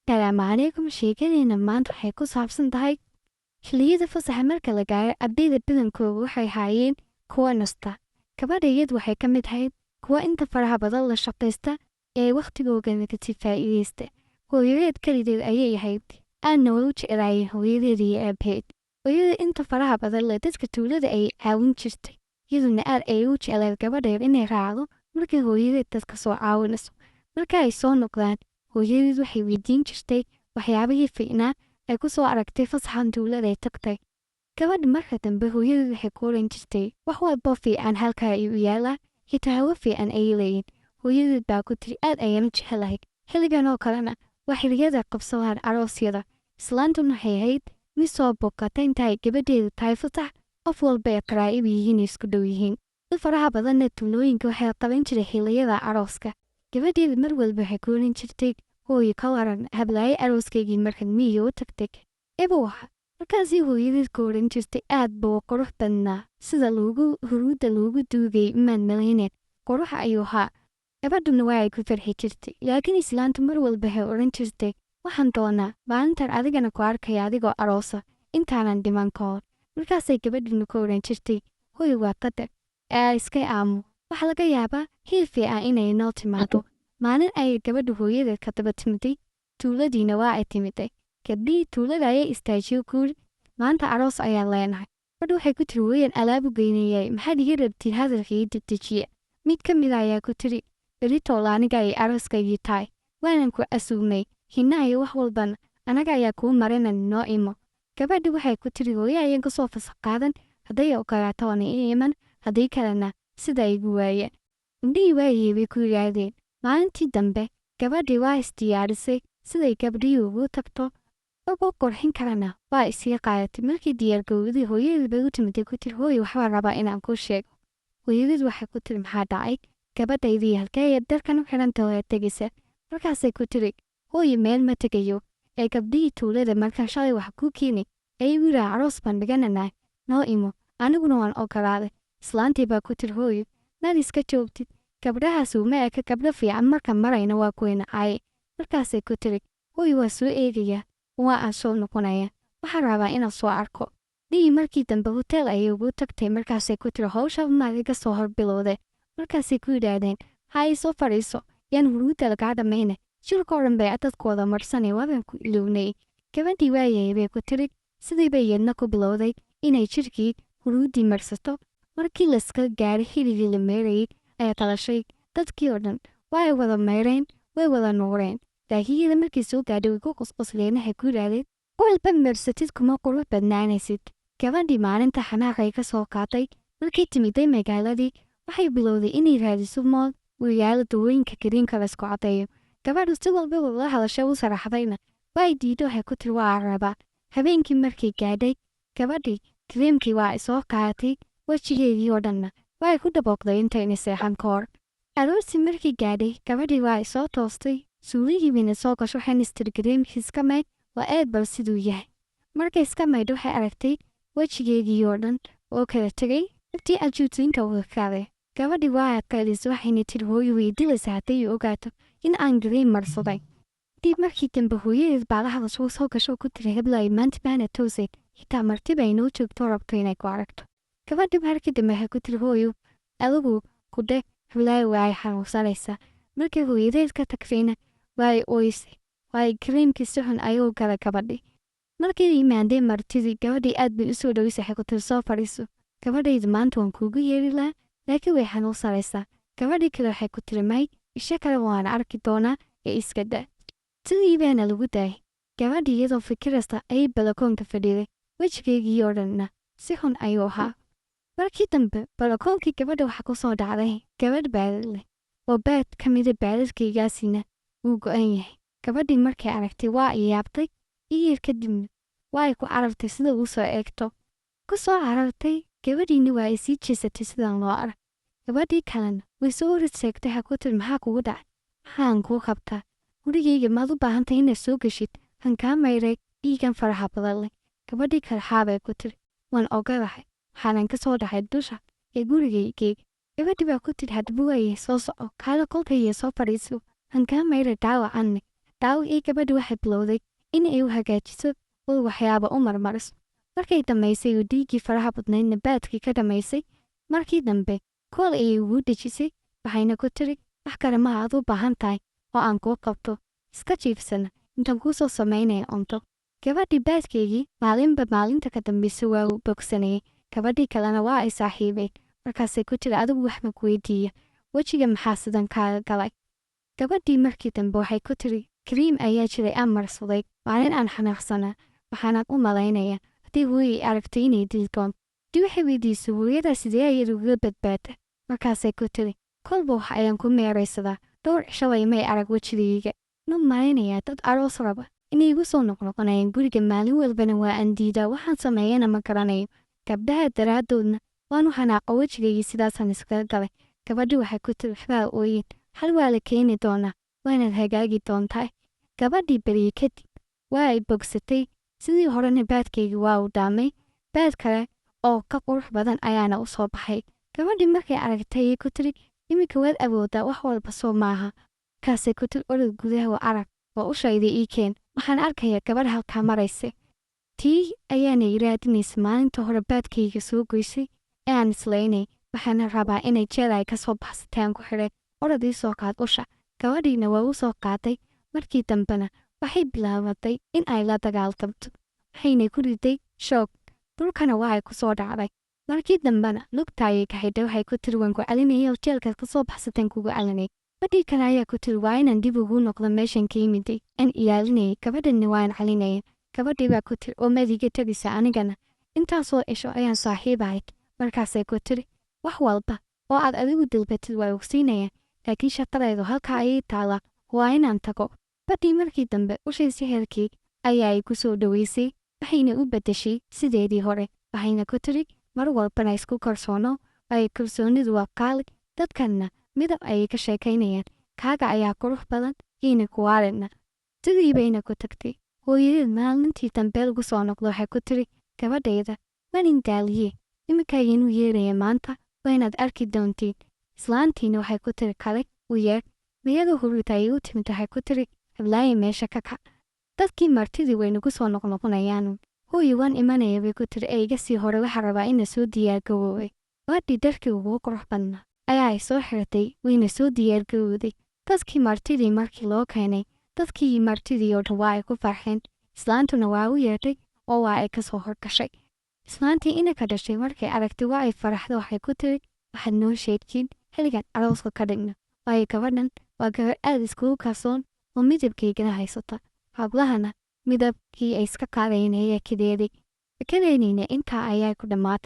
Salaamu calaykum. Sheekadeena maanta waxay ku saabsan tahay xilliyada fasaxa. Marka la gaaro, ardayda badankoodu waxay haayeen kuwa nasta. Gabadha iyadu waxay ka mid ahayd kuwa inta faraha badan la shaqaysta ee wakhtigoogana kasi faa'iidaysta. Hooyadeed keligeed ayay ahayd, aadna way u jeclaayeen hooyadeed iyo aabaheed. Hooyada inta faraha badan leh dadka tuulada ayay caawin jirtay, iyaduna aad ayay u jeclayd gabadheed inay raacdo markay hooyadeed dadka soo caawinayso. Marka ay soo noqdaan, hooyadeed waxay weydiin jirtay waxyaabihii fiicnaa ay ku soo aragtay fasaxan tuulada ay tagtay. Gabadha marka dambe hooyadeed waxay ku oran jirtay, wax walba fiican halkaa ayuu yaalaa, xitaa hawo fiican ayay leeyihin. Hooyadeed baa ku tiri, aad ayaan u jecelahay xilligan oo kalena waa xilliyada qabsadaan aroosyada. Islaantun waxay ahayd mid soo booqata inta ay gabadheedu tahay fasax, qof walba ay qaraa'ib yihiin, isku dhow yihiin. Dad faraha badanna tuulooyinka waxay qaban jiray xilliyada arooska. Gabadheedu mar walba waxay ku oran jirtay, hooyo, ka waran hablaayo arooskaygii markan miyiga u tagtay ebow ahaa? Markaasii hooyadeed ku oran jirtay, aad buu qurux badnaa, sida loogu huruudda loogu duugay imaan malayneed, qurux ayuu ahaa. Gabadhuna waa ay ku farxi jirtay, laakiin islaantu mar walba waxay oran jirtay, waxaan doonaa maalintan adigana ku arkaya adigoo aroosa intaanan dhiman ka hor. Markaasay gabadhuna ku oran jirtay, hooyo, waa qadar ee iska aamu, waxaa laga yaabaa hiil fiican inay noo timaado. Maalin ayay gabadhu hooyadeed ka daba timiday tuuladiina. Waa ay timiday, gabdhihii tuulada ayay istaajiyo kuuri, maanta aroos ayaan leenahay. Gabadhu waxay ku tiri, hooyan alaabu geynayay, maxaad iga rabtiin? Hadalka ii dedejiya. Mid ka mida ayaa ku tiri, beritool aniga ay arooskaygii tahay, waanan ku casuumay, hinnaha iyo wax walbana anaga ayaa kuu marinan, noo imo. Gabadhi waxay ku tiri, hooyo ayaan kasoo fasaq qaadan, hadday ogolaato waana ii iman, haddii kalena sida igu waayeen. Indhihii waayey bay ku yidhaahdeen. Maalintii dambe gabadhii waa isdiyaarisay siday gabdhihii ugu tagto ugu qurxin karana, waa isii qaadatay. Markii diyaargowdii, hooyadeed bay u timiday, ku tiri, hooyo, waxbaa rabaa inaan kuu sheego. Hooyadeed waxay ku tiri, maxaa dhacay gabadhaydii? Halkee ayaad dalkan u xidhanta oo aad tegaysa? Markaasay ku tiri, hooyo, meel ma tegayo, ee gabdhihii tuulada markaan shalay wax kuu keenay ee igu yidhaha aroos baan dhigananaa, noo imo, aniguna waan ogolaaday. Islaantii baa ku tiri, hooyo, maad iska joogtid? Gabdhahaas uma eka gabdho fiican, marka marayna waa kuwayna caaye. Markaasay ku tiri, hooyo, waa soo eegayaa, waa aan soo noqonaya, waxaan rabaa inaan soo arko dhihii. Markii dambe hoteel ayay ugu tagtay. Markaasay ku tiri, hawsha maad iga soo horbilowday? Markaasay ku yidhaahdeen, ha ii soo fadhiiso, yaan huruudda lagaa dhammayne, jirkoo dhan bay dadkooda marsanay, waabaan ku ilownay. Gabadhii waayay bay ku tiri. Sidii bay iyadna ku bilowday inay jirkii huruuddii marsato. Markii layska gaaray xilligii la meerayay ayaa talashay, dadkii oo dhan waa ay wada meyreen, way wada nuureen, laakiin iyada markii soo gaadhay way ku qusqusleen. Waxay ku yidhaahdeen, walba marsatid kuma qurux badnaanaysid. Gabadhii maalinta xanaaqay ka soo qaatay. Markii timiday magaaladii, waxay bilowday inay raadiso mall uu yaalo dawooyinka kariimka la isku caddeeyo. Gabadhu si walbaba ula hadashay, u saraxdayna, waa diido. Waxay ku tiri, waa rabaa. Habeenkii markay gaadhay, gabadhii kariimkii waa ay soo qaadatay, wejigeedii oo dhanna waa ay ku dabooqday intayna seexan ka hor. Aroortii markii gaadhay, gabadhii waa ay soo toostay, suuligii bayna soo gasho. Waxayna istiri, kariimkii iska maydh, waa eed bal siduu yahay. Markay iska maydho, waxay aragtay wejigeedii oo dhan oo kala tegay, intii ajuutiinka uga kaaday. Gabadhii waa adkaydisay, waxayna tiri, hooyo way dilaysa hadday ogaato in aan gariim marsaday. Dib markii dambe hooyadeed baa la hadasho, soo gasho, ku tiri, heblay, maanta baana toosay, xitaa martiba inoo joogto, rabto inay ku aragto. Gabadhii markii dambe waxay ku tiri, hooyo, adigu ku dheh heblaayo waa ay xanuunsanaysaa. Markii hooyadeed ka tagtayna waa ay ooysay, waayo kariimkii si xun ayuu galay gabadhii. Markii yimaadeen martidii, gabadhii aad bay usoo dhaweysay. Waxay ku tiri, soo fadhiiso gabadhayda, maanta waan kuugu yeeri lahaa, laakiin way xanuunsanaysaa. Gabadhii kale waxay ku tiri, may, isha kale waan arki doonaa ee iska daa. Sidii baana lagu daayay. Gabadhii iyadoo fikiraysa ayay balakoonka fadhiday, wejigeygii oo dhanna si xun ayuu ahaa. Markii dambe balakoonkii gabadha waxaa ku soo dhacday gabadh baadad leh, oo baad ka mida baadadkaygaasina wuu go'an yahay. Gabadhii markay aragtay waa ay yaabtay iyar, kadibna waa ay ku carartay sida uu soo eegto. Ku soo carartay gabadhiina waa ay sii jeesatay sidaan loo arag. Gabadhii kalena way soo hor istaagtay. Waxay ku tiri, maxaa kugu dhacay? Maxaan kuu qabtaa? Gurigayga maad u baahantay inaad soo geshid? Han kaa mayray dhiigan faraha badan leh. Gabadhii kale xaabay ku tiri, waan ogolahay, waxaanan ka soo dhacay dusha ee gurigaygeyga. Gabadhii baa ku tiri, hadba waaye, soo soco, kaala kolkayga soo fadhiiso, han kaa mayray dhaawacanne. Dhaawacii gabadhi waxay bilowday in ay u hagaajiso oo waxyaaba u marmariso. Markay dhammaysay oo dhiiggii faraha badnaydna baadkii ka dhammaysay, markii dambe kool ayay ugu dhejisay, waxayna ku tiri, wax kale ma aad u baahan tahay oo aan kuu qabto, iska jiifsana intaan kuu soo samaynaya cunto. Gabadhii baadkeygii maalinba maalinta ka dambaysa waa uu bogsanayay. Gabadhii kalena waa ay saaxiibeen. Markaasay ku tiri, adigu wax ma ku weydiiya, wejiga maxaa sidan kaaga galay? Gabadhii markii dambe waxay ku tiri, kariim ayaa jiray aan marsaday maalin aan xanaaqsanaa, waxaanaan u malaynaya haddii hooyay aragtay inay dili doonto. Dii waxay weydiisay, hooyadaa sidee ayaad ugaga badbaada? Markaasay ku tiri, kolba wax ayaan ku meeraysadaa, dhowr cisho may arag wejigayga. Nu malaynayaa dad aroos raba inay igu soo noqnoqonayaan guriga maalin walbana waa aan diidaa, waxaan sameeyana ma garanayo. Gabdhaha daraaddoodna waan u xanaaqa, wejigaygii sidaasaan iskaga galay. Gabadhi waxay ku tiri, waxbaa ooyin, hal waa la keeni doonaa, waanaad hagaagi doontaa. Gabadhii beriye kadib waa ay bogsatay, sidii horena baadkaygii waa uu dhaamay, baad kale oo ka qurux badan ayaana u soo baxay. Gabadhii markay aragtay ayay ku tiri, iminka waad awooddaa wax walba soo maaha. Markaasay ku tiri, orod gudaha oo arag oo ushayda ii keen, waxaan arkayaa gabadh halkaa maraysa. Tii ayaana i raadinaysa maalinta hore baadkayga soo goysay ee aan islaynay, waxaana rabaa inay jeel ay ka soo baxsatay aan ku xidhay, orod ii soo qaad usha. Gabadhiina waa u soo qaaday. Markii dambena waxay bilaabatay in ay la dagaaltamto, waxayna ku riday shoog, dhulkana waa ay ku soo dhacday. Markii dambena lugta ayay ka xidhay, waxay ku tiri, waan ku celinaya oo jeelkaad ka soo baxsateen kugu celinay. Gabadhii kale ayaa ku tiri, waa inaan dib ugu noqdo meeshan ka yimiday aan ilaalinayay, gabadhanna waan celinaya. Gabadhii baa ku tiri, oo maad iga tegaysa anigana, intaasoo cisho ayaan saaxiib ahayd. Markaasay ku tiri, wax walba oo aad adigu dalbatid waa ogsiinaya, laakiin shaqadaydu halkaa ayay taalaa, waa inaan tago. Gabadhii markii dambe ushii sixirkii ayaa ay ku soo dhoweysay, waxayna u beddeshay sideedii hore, waxayna ku tiri, mar walbana isku kalsoono, waayo kalsoonidu waa qaali, dadkanna midab ayay ka sheekaynayaan, kaaga ayaa qurux badan, iina kuwaalina. Sidii bayna ku tagtay. Hooyadeed maalintii dambe lagu soo noqdo waxay ku tiri, gabadhayda waan daaliye, iminka ayaynu yeeraya maanta, waa inaad arki doontiin. Islaantiina waxay ku tiri, kale u yeer. Mayada hurida ayay u timid, waxay ku tiri, hablaaye meesha ka kac, dadkii martidii way nagu soo noqnoqonayaan. Hooye waan imanaya bay ku tiri, ee iga sii hore waxaa rabaa ina soo diyaargaroobay. Gabadhii dharkii ugu qurux badnaa ayaa ay soo xiratay, wayna soo diyaargarowday. Dadkii martidii markii loo keenay, dadkii martidii oo dhan waa ay ku farxeen. Islaantuna waa u yeedhay oo waa ay ka soo horgashay. Islaantii inanka dhashay markay aragtay waa ay faraxda, waxay ku tiri, waxaad noo sheegtiin xilligan arooska ka dhigno, waayo gabadhan waa gabadh aad iskugu kalsoon oo midabkaygana haysata, hablahana midabkii ay iska qaadayeen ayaa kadeeday. Sheekadeennina intaa ayaa ku dhammaatay.